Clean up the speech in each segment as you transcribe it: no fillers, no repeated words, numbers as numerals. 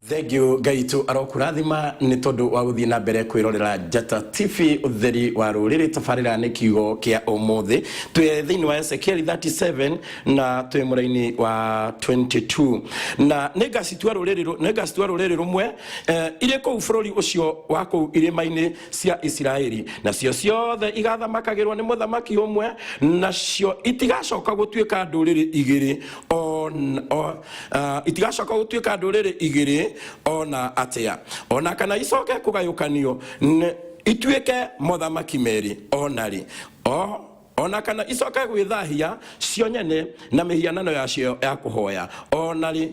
Thank you. Ngai tu arokũrathima nĩ tondũ wa gũthiĩ na mbere kwĩrorera Njata TV, ũtheri wa rũrĩrĩ. Tabarĩra nĩ kiugo kĩa ũmũthĩ. Twĩ thĩinĩ wa Ezekiel 37 na twĩ mũraini wa 22. Na nĩngacitua rũrĩrĩ rũmwe irĩ kũu bũrũri ũcio wa kũu irĩma-inĩ cia Isiraeli, nacio ciothe igathamakagĩrwo nĩ mũthamaki ũmwe, nacio itigacoka gũtuĩka ndũrĩrĩ igĩrĩ o, itigacoka gũtuĩka ndũrĩrĩ igĩrĩ ona atĩa, ona kana icoke kũgayũkanio ituĩke mothamaki merĩ ona rĩ, ona kana icoke gwĩthahia cio nyene na mĩhianano yacio ya kũhoya ona rĩ.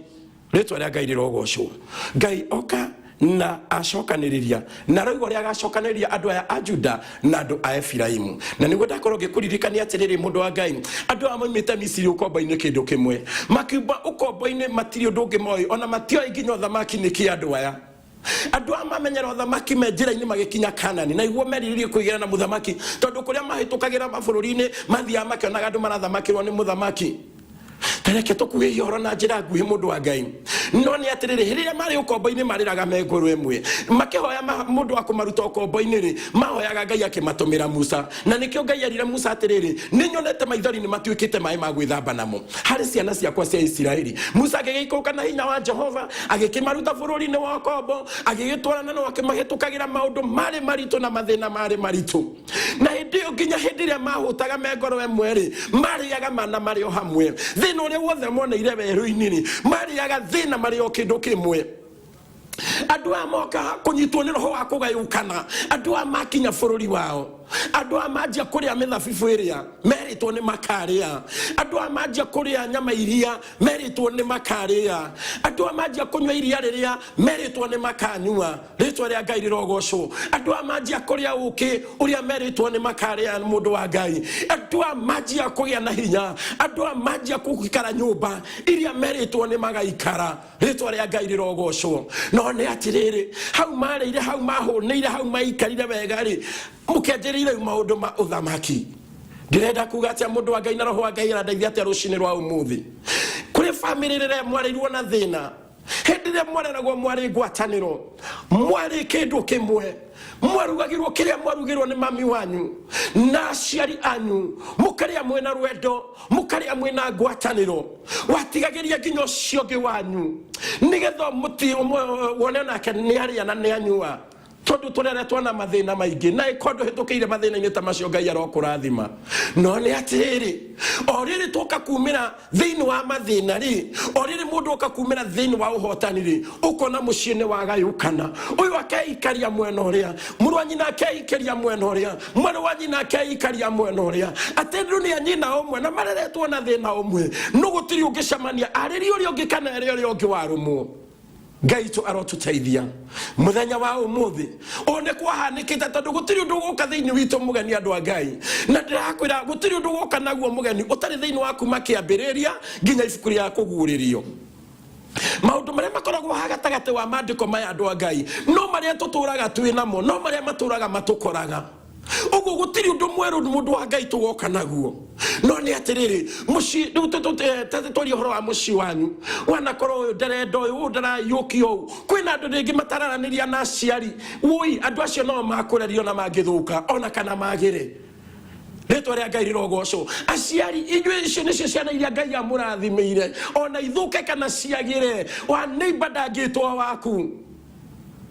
Rĩtwa rĩa Ngai rĩrogocwo. Ngai oka na acokanĩrĩria na arauga ũrĩa agacokanĩrĩria andũ aya a Juda na andũ a Efiraimu. Na nĩguo ndakorwo ngĩkũririkania atĩrĩrĩ, mũndũ wa Ngai, andũ aya moimĩte Misiri ũkombo-inĩ kĩndũ kĩmwe, makiuma ũkombo-inĩ matirĩ ũndũ ũngĩ moĩ, ona matioĩ nginya ũthamaki nĩ kĩ. Andũ aya, andũ aya mamenyera ũthamaki me njĩra-inĩ magĩkinya Kanani, na iguo merirĩrie kũigĩra na mũthamaki, tondũ kũrĩa mahĩtũkagĩra mabũrũri-inĩ mathiaga makĩonaga andũ marathamakĩrwo nĩ mũthamaki. Tareke tũkuhĩhie ũhoro na njĩra nguhĩ, mũndũ wa Ngai. No nĩ atĩrĩrĩ, hĩndĩ ĩrĩa marĩ ũkombo-inĩ marĩraga me ngoro ĩmwe makĩhoya mũndũ wa kũmaruta ũkombo-inĩ rĩ, mahoyaga Ngai akĩmatũmĩra Musa. Na nĩkĩo Ngai erire Musa atĩrĩrĩ, nĩ nyonete maithori nĩ matuĩkĩte maĩ ma gwĩthamba namo harĩ ciana ciakwa cia Isiraeli. Musa agĩgĩikũrũka na hinya wa Jehova, agĩkĩmaruta bũrũri-inĩ wa ũkombo, agĩgĩtwarana nao akĩmahĩtũkagĩra maũndũ marĩ maritũ na mathĩna marĩ maritũ. Na hĩndĩ ĩyo nginya hĩndĩ ĩrĩa mahũtaga me ngoro ĩmwe rĩ, marĩaga mana marĩ o hamwe. Thĩna ũrĩa wothe moneire werũ-inĩ rĩ, marĩaga thĩna marĩ o kĩndũ kĩmwe. Andũ aya moka kũnyitwo nĩ roho wa kũgayũkana, andũ aya makinya bũrũri wao, andũ aya manjia kũrĩa mĩthabibũ ĩrĩa merĩtwo nĩ makarĩa, andũ aya manjia kũrĩa nyama iria merĩtwo nĩ makarĩa, andũ aya manjia kũnyua iria rĩrĩa merĩtwo nĩ makanyua. Rĩtwa rĩa Ngai rĩrogocwo. Andũ aya manjia kũrĩa ũkĩ ũrĩa merĩtwo nĩ makarĩa, mũndũ wa Ngai, andũ aya manjia kũgĩa na hinya, andũ aya manjia gũikara nyũmba iria merĩtwo nĩ magaikara. Rĩtwa rĩa Ngai rĩrogocwo. No nĩ atĩrĩrĩ, hau marĩire, hau mahũnĩire, hau maikarire wega rĩ, mũkĩanjĩrĩire rĩu maũndũ ma ũthamaki. Ndĩrenda kuga atĩa, mũndũ wa Ngai, na roho wa Ngai arandeithia atĩa rũcinĩ rwa ũmũthĩ? Kũrĩ bamĩrĩ rĩrĩa mwarĩirwo na thĩna. Hĩndĩ ĩrĩa mwareragwo mwarĩ ngwatanĩro, mwarĩ kĩndũ kĩmwe, mwarugagĩrwo kĩrĩa mwarugĩrwo nĩ mami wanyu na aciari anyu, mũkarĩa mwĩna rwendo, mũkarĩa mwĩna ngwatanĩro, watigagĩria nginya ũcio ũngĩ wanyu nĩgetha wone nake nĩ arĩa na nĩ anyua, tondũ tũreretwo na mathĩna maingĩ. Na ĩkorwo ndũhĩtũkĩire mathĩna-inĩ ta macio, Ngai arokũrathima. No nĩ atĩrĩrĩ, o rĩrĩ twoka kumĩra thĩinĩ wa mathĩna rĩ, o rĩrĩ mũndũ oka kumĩra thĩinĩ wa ũhotani rĩ, ũkona mũciĩ nĩ wagayũkana. Ũyũ akeikaria mwena ũrĩa, mũrũ wa nyina akeikaria mwena ũrĩa, mwarĩ wa nyina akeikaria mwena ũrĩa, atĩ andũ nĩ a nyina ũmwe na mareretwo na thĩna ũmwe, no gũtirĩ ũngĩcemania arĩrie ũrĩa ũngĩ kana ere ũrĩa ũngĩ warũmwo. Ngai tu arotũteithia mũthenya wa ũmũthĩ. Ũũ nĩ kwahanĩkĩte tondũ gũtirĩ ũndũ ũgũka thĩinĩ witũ mũgeni, andũ a Ngai. Na ndĩrakwĩra gũtirĩ ũndũ ũgũka naguo mũgeni ũtarĩ thĩinĩ wa kuma kĩambĩrĩria nginya ibuku rĩa kũguũrĩrio. Maũndũ marĩa makoragwo ha gatagatĩ wa maandĩko maya, andũ a Ngai, no marĩa tũtũraga twĩ namo, no marĩa matũraga matũkoraga. Ũguo gũtirĩ ũndũ mwerũ, mũndũ wa Ngai, tũgoka naguo. No nĩ atĩrĩrĩ, mũciĩ rĩu twarie ũhoro wa mũciĩ wanyu, wanakorwo ũyũ ndarenda ũyũ, ũyũ ndaraiyũkia ũũ, kwĩna andũ rĩngĩ matararanĩria na aciari. Wũi, andũ acio no makũrerio na mangĩthũka ona kana magĩre. Rĩtwa rĩa Ngai rĩrogocwo. Aciari, inyuĩ icio nĩcio ciana iria Ngai amũrathimĩire, ona ithũke kana ciagĩre, wa neighbor ndangĩtwo waku.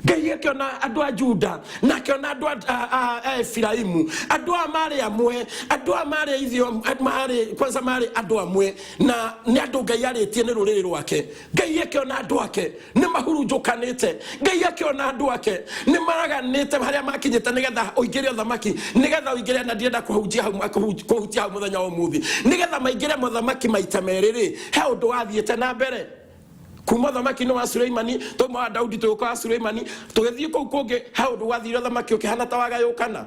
Ngai akĩona andũ a Juda na akĩona andũ a Efiraimu, andũ aya marĩ amwe, andũ aya marĩ ithio marĩ kwanza marĩ andũ amwe, na nĩ andũ Ngai arĩtie nĩ rũrĩrĩ rwake. Ngai akĩona andũ ake nĩ mahurunjũkanĩte. Ngai akĩona andũ ake nĩ maraganĩte harĩa makinyĩte nĩgetha ũingĩre ũthamaki, nĩgetha ũingĩre, na ndirenda kũhunjia hau, kũhutia hau mũthenya wa ũmũthĩ, nĩgetha maingĩre mothamaki maita merĩ rĩ, he ũndũ wathiĩte na mbere kuma ũthamaki-inĩ wa Suleimani. Twauma wa Daudi tũgĩũka wa Suleimani, tũgĩthiĩ kũu kũngĩ, he ũndũ gwathire ũthamaki ũkĩhana ta wagayũkana.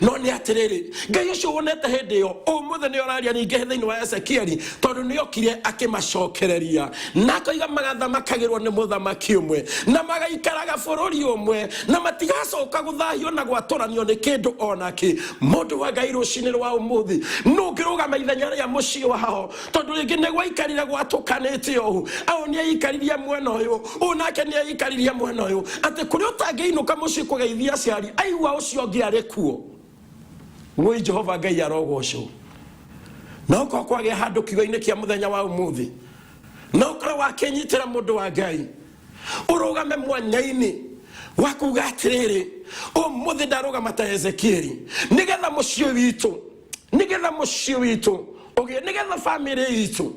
No nĩ atĩrĩrĩ, Ngai ũcio wonete hĩndĩ ĩyo ũmũthĩ nĩ ũraria ningĩ thĩinĩ wa Ezekieli, tondũ nĩ okire akĩmacokereria na akoiga magathamakagĩrwo nĩ mũthamaki ũmwe na magaikaraga bũrũri ũmwe na matigacoka gũthahio na gwatũranio nĩ kĩndũ onakĩ. Mũndũ wa Ngai, rũcinĩ rwa ũmũthĩ nũngĩrũgama ithenya rĩa mũciĩ wao, tondũ rĩngĩ nĩ gwaikarire gwatũkanĩte ũũ, au nĩ aikaririe mwena ũyũ, ũũ nake nĩ aikaririe mwena ũyũ, atĩ kũrĩa ũtangĩinũka mũciĩ kũgeithia aciari aigua ũcio ũngĩ arĩ kuo. Woi Jehova Ngai arogocwo. Na ũkorwo kwagĩa handũ kiugo-inĩ kĩa mũthenya wa ũmũthĩ, na ũkorwo wakĩnyitĩra mũndũ wa Ngai, ũrũgame mwanya-inĩ wa kuga atĩrĩrĩ, ũmũthĩ ndarũgama ta Ezekieli, nĩgetha mũciĩ witũ, nĩgetha mũciĩ witũ ũgĩe, nĩgetha bamĩrĩ itũ,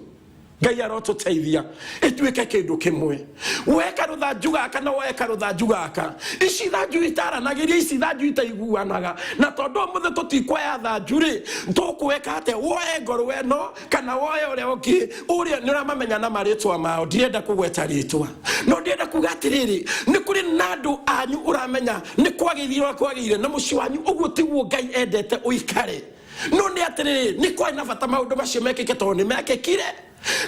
Ngai arotũteithia ĩtuĩke kĩndũ kĩmwe. Weka rũthanju gaka na weka rũthanju gaka, ici thanju itaranagĩria, ici thanju itaiguanaga, na tondũ ũmũthĩ tũtikuoya thanju rĩ, tũkweka atĩa? Woe ngorwo ĩno kana woe ũrĩa ũngĩ, ũrĩa nĩ ũramamenya na marĩtwa mao, ndirenda kũgweta rĩtwa, no ndĩrenda kuga atĩrĩrĩ, nĩ kũrĩ na andũ anyu ũramenya nĩ kwagĩrire ũrĩa kwagĩrĩire na mũciĩ wanyu, ũguo tiguo Ngai endete ũikare. No nĩ atĩrĩrĩ, nĩ kwarĩ na bata maũndũ macio mekĩke tondũ nĩ mekĩkire.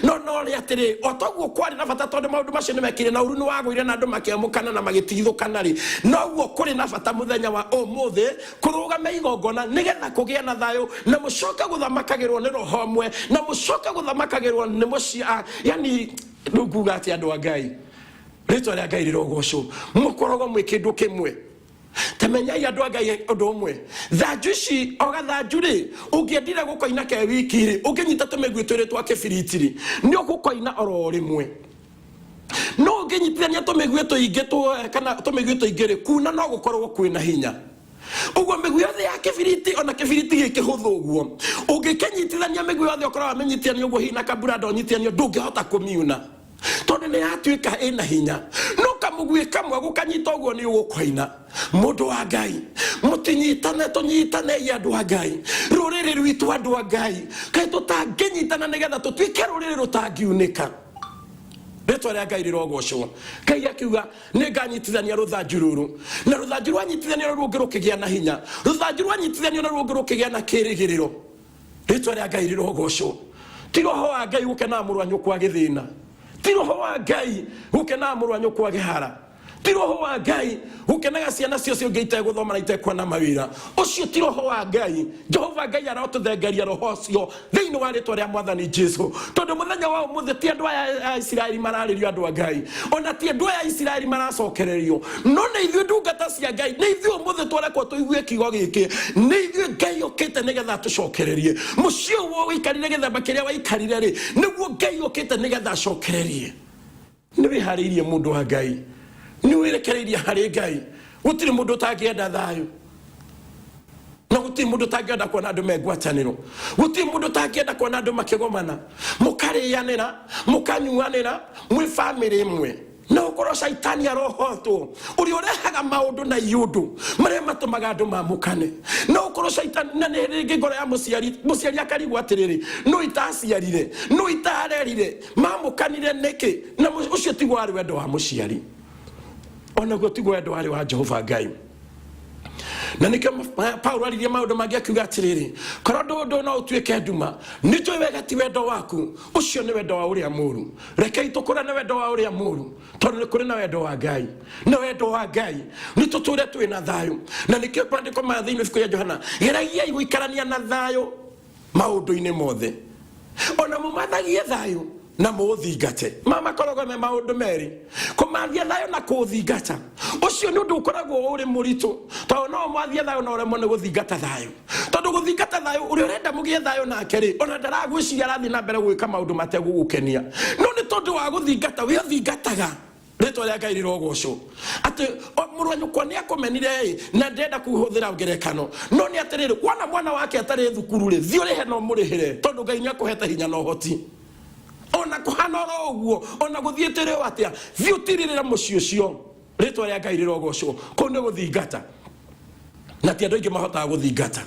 No no rĩ atĩrĩ, o toguo kwarĩ na bata tondũ maũndũ macio nĩ mekire na ũru nĩ wagũire na andũ makĩamũkana na magĩtigithũkana rĩ, noguo kũrĩ na bata mũthenya wa ũmũthĩ kũrũgama igongona nĩgetha kũgĩe na thayũ na mũcoke gũthamakagĩrwo nĩ roho ũmwe na mũcoke gũthamakagĩrwo nĩ mũciĩ. Yani rĩu nguga atĩ andũ a Ngai, rĩtwa rĩa Ngai rĩrogocwo, mũkoragwo mwĩ kĩndũ kĩmwe. Tamenyai andũ a Ngai ũndũ ũmwe, thanju ici, o gathanju rĩ, ũngĩendire gũkoina ke wiki rĩ, ũngĩnyita tũmĩguĩ twĩrĩ twa kĩbiriti rĩ, nĩ ũgũkoina oro rĩmwe. No ũngĩnyitithania tũmĩguĩ tũingĩ kana tũmĩguĩ tũingĩ rĩ, kuna no gũkorwo kwĩna hinya. Ũguo mĩguĩ yothe ya kĩbiriti, ona kĩbiriti gĩ kĩhũthũ ũguo, ũngĩkĩnyitithania mĩguĩ yothe ũkorwo wamĩnyitithania ũguo hihi na kamburanda ũnyitithanie, ndũngĩhota kũmiuna tondũ nĩ yatuĩka ĩna hinya. No kamũguĩ kamwe gũkanyita ũguo nĩ ũgũkoina. Mũndũ wa Ngai, mũtinyitane, tũnyitanei andũ a Ngai, rũrĩrĩ rwitũ andũ a Ngai, kaĩ tũtangĩnyitana nĩgetha tũtuĩke rũrĩrĩ rũtangiunĩka? Rĩtwa rĩa Ngai rĩrogocwo. Ngai akiuga nĩ nganyitithania rũthanju rũrũ na rũthanju rwanyitithanio na rũngĩ rũkĩgĩa na hinya, rũthanju rwanyitithanio na rũngĩ rũkĩgĩa na kĩrĩgĩrĩro. Rĩtwa rĩa Ngai rĩrogocwo. Ti roho wa Ngai gũkenaga mũrũ wa nyũkwa agĩthĩna, ti roho wa Ngai gũkenaga mũrũ wa nyũkwa agĩhara, ti roho wa Ngai gũkenaga ciana cio ũngĩ itegũthoma na itekuona mawĩra. Ũcio ti roho wa Ngai. Jehova Ngai arotũthengeria roho ũcio thĩinĩ wa rĩtwa rĩa Mwathani Jesu, tondũ mũthenya wa ũmũthĩ ti andũ aya a Isiraeli mararĩrio, andũ a Ngai, ona ti andũ aya a Isiraeli maracokererio, no nĩ ithuĩ ndungata cia Ngai, nĩ ithuĩ ũmũthĩ twarekwo tũigue kiugo gĩkĩ, nĩ ithuĩ Ngai ũkĩte nĩgetha atũcokererie. Mũciĩ ũyũ ũikarire gĩthemba kĩrĩa waikarire rĩ, nĩguo Ngai ũkĩte nĩgetha acokererie. Nĩ wĩharĩirie mũndũ wa Ngai, nĩ wĩrekereirie harĩ Ngai. Gũtirĩ mũndũ ũtangĩenda thayũ, na gũtirĩ mũndũ ũtangĩenda kuona andũ me ngwatanĩro, gũtirĩ mũndũ ũtangĩenda kuona andũ makĩgomana, mũkarĩanĩra, mũkanyuanĩra mwĩ bamĩrĩ ĩmwe. Na ũkorwo caitani arohotwo ũrĩa ũrehaga maũndũ na iũndũ marĩa matũmaga andũ mamũkane, no ũkorwo caitani na nĩ rĩngĩ ngoro ya mũciari, mũciari akarigwo atĩrĩrĩ, no itaciarire, no itarerire, mamũkanire nĩkĩ? Na ũcio tiguo warĩ wendo wa mũciari, onaguo tiguo wendo warĩ wa Jehova Ngai. Na nĩkĩo Paulo aririe maũndũ mangĩ akiuga atĩrĩrĩ, korwo ndũ no ũtuĩke nduma, nĩ njũĩ wega ti wendo waku, ũcio nĩ wendo wa ũrĩa mũru. Rekei tũkũrane wendo wa ũrĩa mũru, tondũ nĩ kũrĩ na wendo wa Ngai, na wendo wa Ngai nĩ tũtũre twĩ na thayũ. Na nĩkĩo maandĩko maya thĩinĩ ibuku rĩa Johana, geragiai gũikarania na thayũ maũndũ-inĩ mothe, ona mũmathagie thayũ na mũũthingate. Ma makoragwo me maũndũ merĩ, kũmathia thayũ na kũũthingata. Ũcio nĩ ũndũ ũkoragwo ũrĩ mũritũ, tondũ no ũmathie thayũ na ũremwo nĩ gũthingata thayũ, tondũ gũthingata thayũ, ũrĩa ũrenda mũgĩe thayũ nake rĩ, ona ndaragwĩciria, arathiĩ na mbere gwĩka maũndũ mategũgũkenia, no nĩ tondũ wa gũthingata we ũthingataga. Rĩtwa rĩa Ngai rĩrogocwo. Atĩ mũrũ wa nyũkwa nĩ akũmenire ĩ, na ndĩrenda kũhũthĩra ngerekano, no nĩ atĩrĩrĩ, wona mwana wake atarĩ thukuru rĩ, thiĩ ũrĩhe na ũmũrĩhĩre, tondũ Ngai nĩ akũhete hinya na ũhoti. Ona kũhana oro ũguo, ona gũthiĩte rĩo atĩa, thiĩ ũtirĩrĩre mũciĩ ũcio. Rĩtwa rĩa Ngai rĩrogocwo. Kũu nĩ gũthingata, na ti andũ aingĩ mahotaga gũthingata,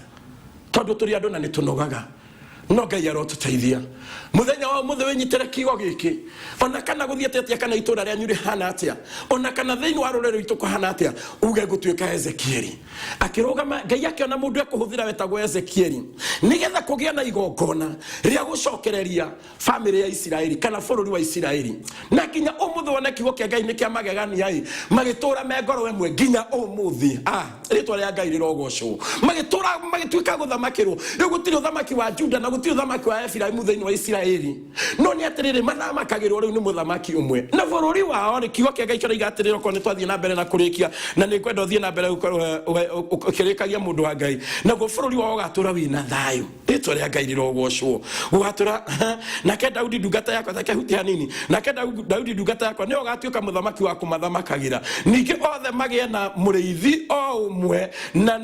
tondũ tũrĩ andũ na nĩ tũnogaga. No Ngai arotũteithia mũthenya wa ũmũthĩ wĩnyitĩre kiugo gĩkĩ, ona kana gũthiĩte atĩa, kana itũra rĩanyu rĩhana atĩa, ona kana thĩinĩ wa rũrĩrĩ rwitũ kũhana atĩa, uge ngũtuĩka Ezekieli. Akĩrũgama Ngai akĩona mũndũ ekũhũthĩra wetagwo Ezekieli nĩgetha kũgĩa na igongona rĩa gũcokereria bamĩrĩ ya Isiraeli kana bũrũri wa Isiraeli. Na nginya ũmũthĩ wone kiugo kĩa Ngai nĩ kĩa magegania ĩ, magĩtũra me ngoro ĩmwe nginya ũmũthĩ. Rĩtwa rĩa Ngai rĩrogocwo. Magĩtũra magĩtuĩka gũthamakĩrwo. Rĩu gũtirĩ ũthamaki wa Juda na gũtirĩ ũthamaki wa Efiraimu thĩinĩ wa Isiraeli, no nĩ atĩrĩrĩ, mathamakagĩrwo rĩu nĩ mũthamaki ũmwe na bũrũri wao rĩ. Kiugo kĩa Ngai kĩroiga atĩrĩrĩ, okorwo nĩ twathiĩ na mbere na kũrĩkia, na nĩ ngwenda ũthiĩ na mbere ũkĩrĩkagia, mũndũ wa Ngai, naguo bũrũri wao ũgatũra wĩna thayũ. Rĩtwa rĩa Ngai rĩrogocwo. Gũgatũra nake Daudi ndungata yakwa, take huti hanini, nake Daudi ndungata yakwa nĩwe ũgatuĩka mũthamaki wa kũmathamakagĩra. Ningĩ othe magĩe na mũrĩithi o ũmwe, na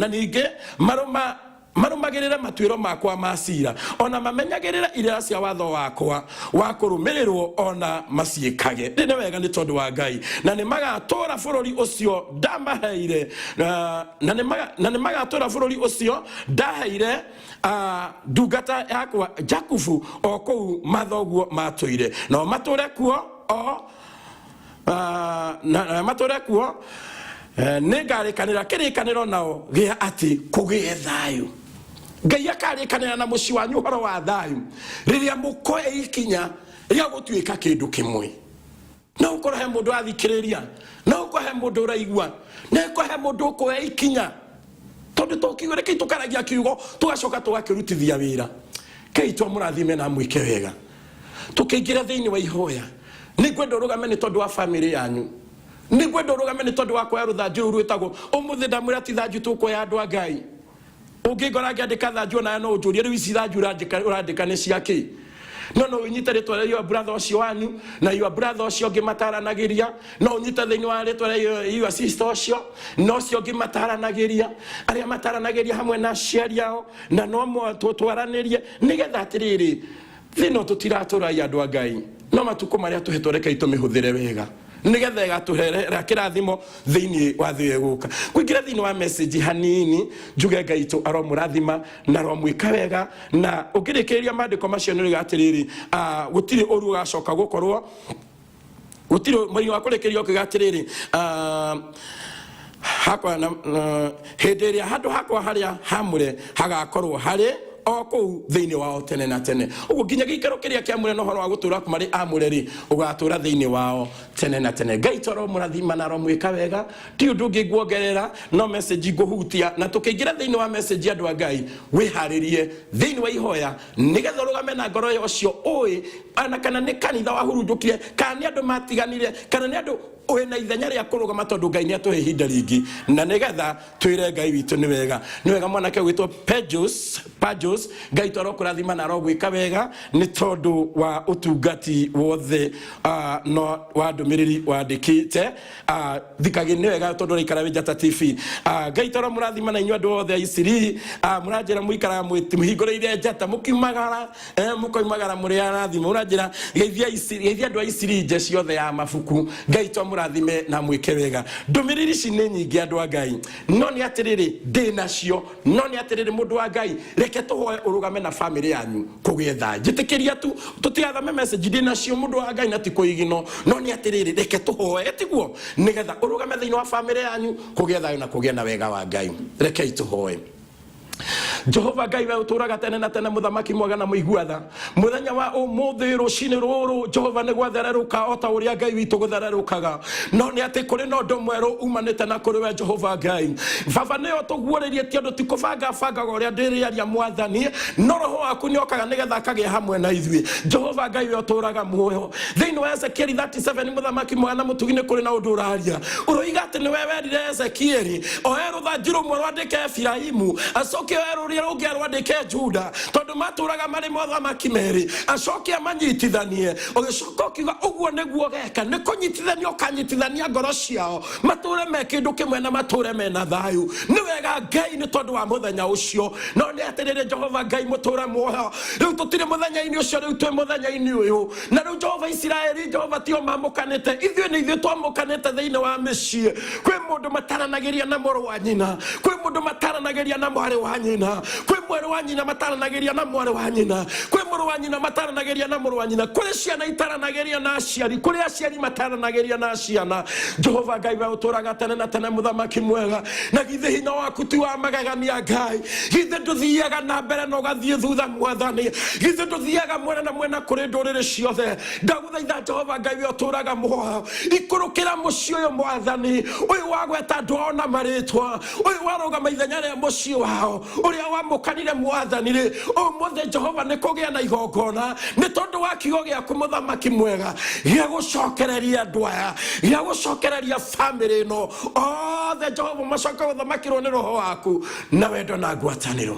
ningĩ marũma marũmagĩrĩre matuĩro makwa ma cira, ona mamenyagĩrĩre irĩra cia watho wakwa wa kũrũmĩrĩrwo, ona maciĩkage. Nĩ nĩ wega nĩ tondũ wa Ngai. Na nĩ magatũra bũrũri ũcio ndamaheire, na nĩ magatũra bũrũri ũcio ndaheire ndungata yakwa Jakubu, o kũu mathoguo matũire, nao matũre kuo o na matũre kuo. Nĩ ngarĩkanĩra kĩrĩkanĩro nao gĩa atĩ kũgĩe thayũ. Ngai akarĩkanĩra na mũciĩ wanyu ũhoro wa thayũ rĩrĩa mũkoya ikinya rĩa gũtuĩka kĩndũ kĩmwe. No ũkorwo he mũndũ athikĩrĩria, no ũkorwo he mũndũ ũraigua, no ũkorwo he mũndũ ũkoya ikinya, tondũ to kiugo rĩkĩ tũkaragia kiugo tũgacoka tũgakĩrutithia wĩra. Ngai twamũrathime na amwĩke wega. Tũkĩingĩra thĩinĩ wa ihoya, nĩ ngwenda ũrũgame nĩ tondũ wa bamĩrĩ yanyu. Nĩ ngwenda ũrũgame nĩ tondũ wa kuoya rũthanju rũu rwĩtagwo ũmũthĩ. Ndamwĩra ti thanju tũkuoya, andũ a Ngai. Ũngĩngora ngĩandĩka thanju onawe no ũnjũrie, rĩu ici thanju ũrandĩka nĩ cia kĩ? No ũnyite rĩtwa rĩa your brother ũcio wanyu na your brother ũcio ũngĩ mataranagĩria. No ũnyite thĩinĩ wa rĩtwa rĩa your sister ũcio na ũcio ũngĩ mataranagĩria, arĩa mataranagĩria hamwe na aciari ao, na no twaranĩrie nĩgetha atĩrĩrĩ, thĩ no tũtiratũrai, andũ a Ngai. No matukũ marĩa tũhetwo, rekei tũmĩhũthĩre wega nĩgetha ĩgatũherera kĩrathimo thĩinĩ wa thĩ ĩgũka. Kũingĩra thĩinĩ wa message hanini, njuge Ngai itũ aromũrathima na aromwĩka wega. Na ũngĩrĩkĩrĩria maandĩko macio, nĩ ũrĩga atĩrĩrĩ, gũtirĩ ũru ũgacoka gũkorwo, gũtirĩ mweri wa kũrĩkĩrĩria ũkiuga atĩrĩrĩ, hakwa na hĩndĩ ĩrĩa handũ hakwa harĩa hamũre hagakorwo harĩ o kũu thĩinĩ wao tene na tene. Ũguo nginya gĩikaro kĩrĩa kĩamũre na ũhoro wa gũtũra marĩ amũre rĩ, ũgatũra thĩinĩ wao tene na tene. Ngai toro mũrathima na aromwĩka wega. Ti ũndũ ũngĩ nguongerera, no message ngũhutia. Na tũkĩingĩra thĩinĩ wa message, andũ a Ngai, wĩharĩrie thĩinĩ wa ihoya nĩgetha ũrũgame na ngoro ya ũcio ũĩ, ona kana nĩ kanitha wahurunjũkire, kana nĩ andũ matiganire, kana nĩ andũ wĩna ithenya rĩa kũrũgama, tondũ Ngai nĩ atũhe ihinda rĩngĩ na nĩgetha twĩre Ngai witũ nĩ wega, nĩ wega. Mwanake gwĩtwo Pejos Pajos, Ngai twarwo kũrathima na arogwĩka wega nĩ tondũ wa ũtungati wothe, no wa ndũmĩrĩri wandĩkĩte. Thikagĩ nĩ wega tondũ ũraikara wĩ Njata TV. Ngai twarwo mũrathima na inyuĩ andũ othe a Isiri mũranjĩra mũikaraga mũhingũrĩire Njata, mũkiumagara, mũkoimagara mũrĩ arathime. Ũranjĩra geithia geithia andũ a Isiri nje ciothe ya mabuku. Ngai twamũrathime na mwĩke wega. Ndũmĩrĩri ici nĩ nyingĩ, andũ a Ngai, no nĩ atĩrĩrĩ, ndĩ nacio, no nĩ atĩrĩrĩ, mũndũ wa Ngai, reke tũhoe ũrũgame na bamĩrĩ yanyu kũgĩe tha. Njĩtĩkĩria tu tũtigathome message ndĩ nacio, mũndũ wa Ngai, na ti kũigino, no nĩ atĩrĩrĩ, reke tũhoe, tiguo, nĩgetha ũrũgame thĩinĩ wa bamĩrĩ yanyu kũgĩe thayũ na kũgĩe na wega wa Ngai. Rekei tũhoe. Jehova Ngai, we ũtũraga tene na tene, mũthamaki mwega na mũigua tha, mũthenya wa ũmũthĩ rũcinĩ rũrũ, Jehova, nĩ gwathererũka o ta ũrĩa Ngai witũ gũthererũkaga, no nĩ atĩ kũrĩ na ũndũ mwerũ umanĩte na kũrĩ we Jehova Ngai Baba, nĩyo tũguũrĩrie. Ti ũndũ ti kũbanga bangaga ũrĩa ndĩrĩaria, Mwathani, no Roho waku nĩ okaga nĩgetha akagĩa hamwe na ithuĩ. Jehova Ngai, we ũtũraga muoyo, thĩinĩ wa Ezekieli 37, mũthamaki mwega na mũtugi, nĩ kũrĩ na ũndũ ũraria. Ũroiga atĩ nĩwe werire Ezekieli oe rũthanju rũmwe rwandĩke Efiraimu, acoke oe rũrĩa rũngĩ arwandĩke Juda, tondũ matũraga marĩ mothamaki merĩ, acoke amanyitithanie. Ũgĩcoka ũkiuga ũguo nĩguo geka nĩ kũnyitithania ũkanyitithania ngoro ciao, matũre me kĩndũ kĩmwe na matũre mena thayũ. Nĩ wega, Ngai, nĩ tondũ wa mũthenya ũcio. No nĩ atĩrĩrĩ, Jehova Ngai mũtũra muoyo, rĩu tũtirĩ mũthenya-inĩ ũcio, rĩu twĩ mũthenya-inĩ ũyũ. Na rĩu Jehova Isiraeli, Jehova, tio mamũkanĩte, ithuĩ nĩ ithuĩ twamũkanĩte thĩinĩ wa mĩciĩ. Kwĩ mũndũ mataranagĩria na mũrũ wa nyina, kwĩ mũndũ mataranagĩria na mwarĩ wa nyina. Kwĩ mwarĩ wa nyina mataranagĩria na mwarĩ wa nyina, kwĩ mũrũ wa nyina mataranagĩria na mũrũ wa nyina, kũrĩ ciana itaranagĩria na aciari, kũrĩ aciari mataranagĩria na ciana. Jehova Ngai, we ũtũraga tene na tene, mũthamaki mwega, na githĩ hinya waku ti wa magegania? Ngai, githĩ ndũthiaga na mbere na ũgathiĩ thutha? Mwathani, githĩ ndũthiaga mwena na mwena kũrĩ ndũrĩrĩ ciothe? Ndagũthaitha, Jehova Ngai, we ũtũraga muoyo, ikũrũkĩra mũciĩ ũyũ, Mwathani, ũyũ wagweta andũ ao na marĩtwa, ũyũ warũgama ithenya rĩa mũciĩ wao ũrĩa wamũkanire. Mwathani rĩ, ũmũthĩ, Jehova, nĩ kũgĩa na igongona nĩ tondũ wa kiugo gĩaku, mũthamaki mwega, gĩa gũcokereria andũ aya, gĩa gũcokereria bamĩrĩ ĩno othe. Jehova, macoke gũthamakĩrwo nĩ roho waku na wendo na ngwatanĩro.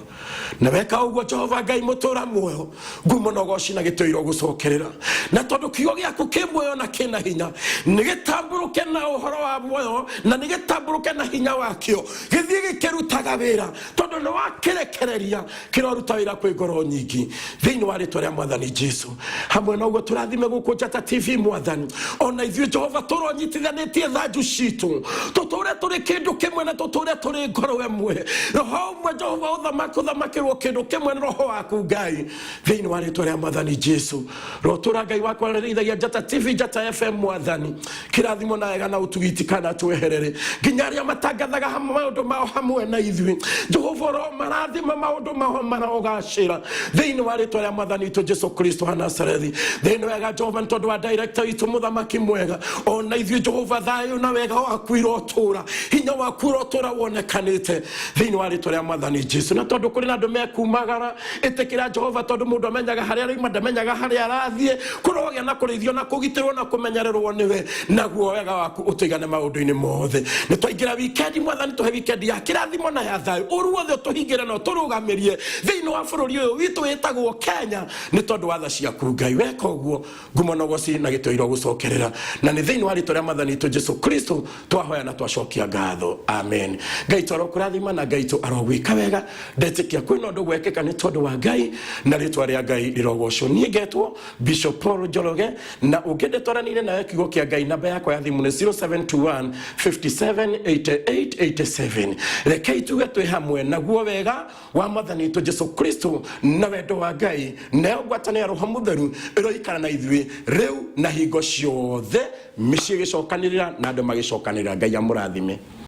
Na weka ũguo, Jehova Ngai mũtũra muoyo, ngumo na ũgoci na gĩtũiro gũcokerera. Na tondũ kiugo gĩaku kĩ muoyo na kĩna hinya, nĩ gĩtambũrũke na ũhoro wa muoyo, na nĩ gĩtambũrũke na hinya wakĩo, gĩthiĩ gĩkĩrutaga wĩra, tondũ nĩ wakĩrekereria kĩroruta wĩra kwĩ ngoro nyingĩ, thĩinĩ wa rĩtwa rĩa Mwathani Jesu. Hamwe na ũguo, tũrathime gũkũ Njata TV, Mwathani. Ona ithuĩ, Jehova, tũronyitithanĩtie thanju citũ, tũtũre tũrĩ kĩndũ kĩmwe na tũtũre tũrĩ ngoro ĩmwe, roho ũmwe. Jehova, ũthamaki ũthamakĩrwo kĩndũ kĩmwe nĩ roho waku, Ngai, thĩinĩ wa rĩtwa rĩa Mwathani Jesu. Rotũra, Ngai wakwa, rĩrĩithagia Njata TV, Njata FM. Mwathani, kĩrathimo na wega na ũtugi itikana tweherere, nginya arĩa matangathaga maũndũ mao hamwe na ithuĩ. Jehova, ro marathima maũndũ mao marogacĩra, thĩinĩ wa rĩtwa rĩa Mwathani witũ Jesu Kristo wa Nazarethi. Thĩinĩ wega, Jehova, nĩ tondũ wa director witũ, mũthamaki mwega, ona ithuĩ, Jehova, thayũ na wega waku irotũra, hinya waku ũrotũra wonekanĩte, thĩinĩ wa rĩtwa rĩa Mwathani Jesu. Na tondũ kũrĩ na andũ mekumagara, ĩtĩkĩra, Jehova, tondũ mũndũ amenyaga harĩa arauma, ndamenyaga harĩa arathiĩ. Kũrogĩa na kũrĩithio na kũgitĩrwo na kũmenyererwo nĩwe, naguo wega waku ũtũigane maũndũ-inĩ mothe. Nĩ twaingĩra wikendi, Mwathani, tũhe wikendi ya kĩrathimo na ya thayũ. Ũru wothe ũtũhingĩre na ũtũrũgamĩrie thĩinĩ wa bũrũri ũyũ witũ wĩtagwo Kenya, nĩ tondũ wa tha ciaku, Ngai. Weka ũguo, ngumo na ũgoci na gĩtũiro gũcokerera, na nĩ thĩinĩ wa rĩtwa rĩa Mwathani witũ Jesu Kristo twahoya na twacokia ngatho, amen. Ngai tũ arokũrathima na Ngai tũ arogwĩka wega. Ndetĩkia kwĩna ũndũ gwekĩka nĩ tondũ wa Ngai, na rĩtwa rĩa Ngai rĩrogocwo. Niĩ ngetwo Bishop Paul Njoroge, na ũngĩenda twaranĩire nawe kiugo kĩa Ngai, namba yakwa ya thimũ nĩ 0721 57 88 87. Rekei tuge twĩ hamwe, naguo wega wa Mwathani witũ Jesu Kristo na wendo wa Ngai nayo ngwatanĩro ya Roho Mũtheru ĩroikara na ithuĩ rĩu na hingo ciothe, mĩciĩ ĩgĩcokanĩrĩra na andũ magĩcokanĩrĩra. Ngai amũrathime.